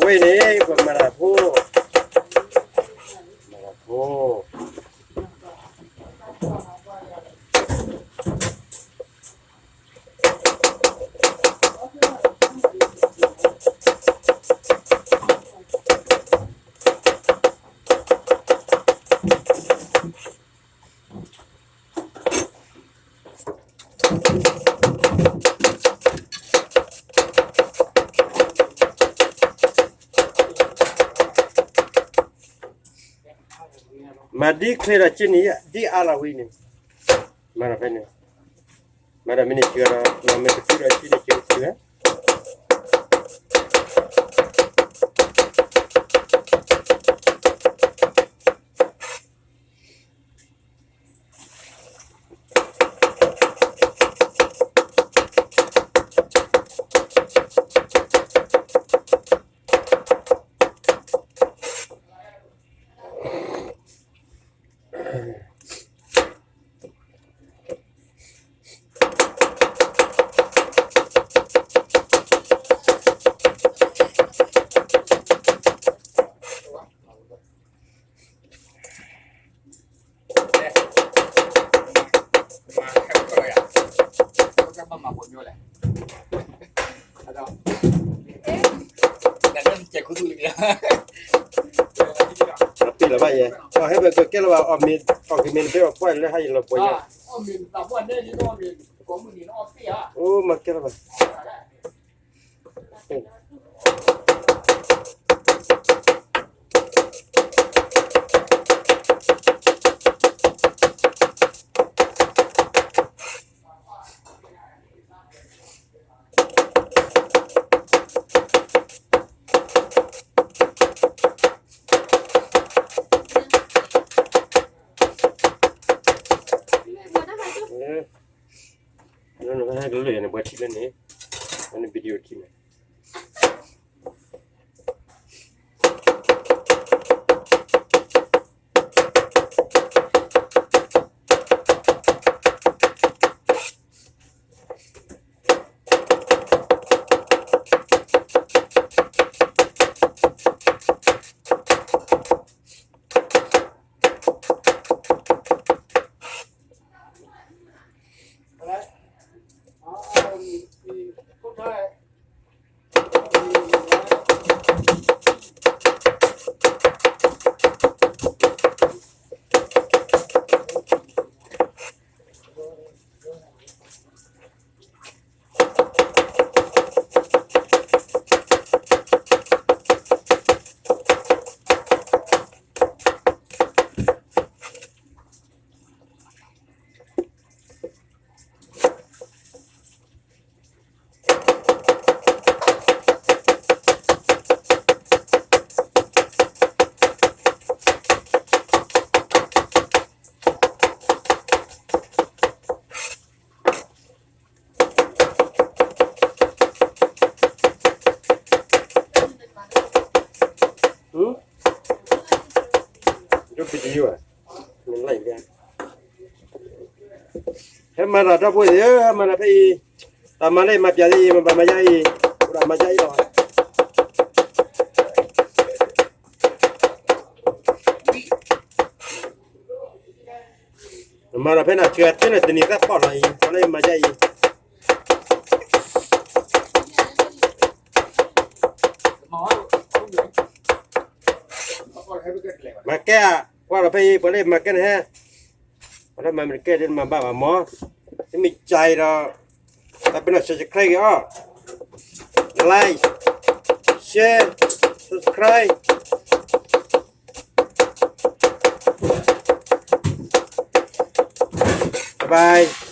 အဃိန့ၣ် ပမၤတၢ်ဖိ, မၤတၢ်ဖိ မၤဒ်ချ့ဒီးက့န့ၣ် ဒ်အါလီၤဝံၤန့ၣ်, မၤဒီးဖဲန့ၣ်, မၤဒီးမ့ၢ်န့ၣ်စှၤဒီး မၤမ့ၢ်တသ့ဒီးက့န့ၣ်စှၤ. ပ့ၢ်လီၤဘၣ်ယဲ, ဟဲပကကဲလီၤဘၣ် အီၣ်မ့ၤ အီၣ်က့ၤမ့ၤတဘ့ၣ်အီၣ်ပှၢ်လၢဟါယလီၤပှဲၤညါ, အိၣ်မၤကဲလီၤဘၣ်. နကလၢာ်န့ၣ် ပှၤထံၣ်လၢန့ၣ်, န video ထံၣ်န့ၣ်. ဟဲမၤတၢ်ဒီပုၢ်ဝဲၢ်သ့ၣ်ဧၢ, ဟဲမၤတၢ်ဒီပုၢ်ဝဲၢ်သ့ၣ်ဧၢ, မၤတၢ်ဖဲအံၤ, တၢ်မၤလၢမၤပၠးလၢအံၤ မၤဘၣ်မၤယါအံၤ, အိၣ်ဒီးမၤယါအံၤလီၤ. မၤတၢ်ဖဲန့ၣ် ဆှၢတ့ၢ်န့ၣ် တနံၤသၣ်ပီၣ်လီၤအံၤ ပှၤလၢမၤယါအံၤ မၤကဲဧါ, ကွၢ်ဒီးဖဲအံၤ ပှၤလၢမၤကဲန့ၣ်ဟဲ, ပှၤလၢမၤမ့ၢ်တကဲဒ်မၤဘၣ်ဘၣ်မၢ်, တမ့ၢ်ကၠၤအံၤဒီး, တၢ်ပနီၣ် subscribe က့ၤအီၤ, like, share, subscribe, bye bye.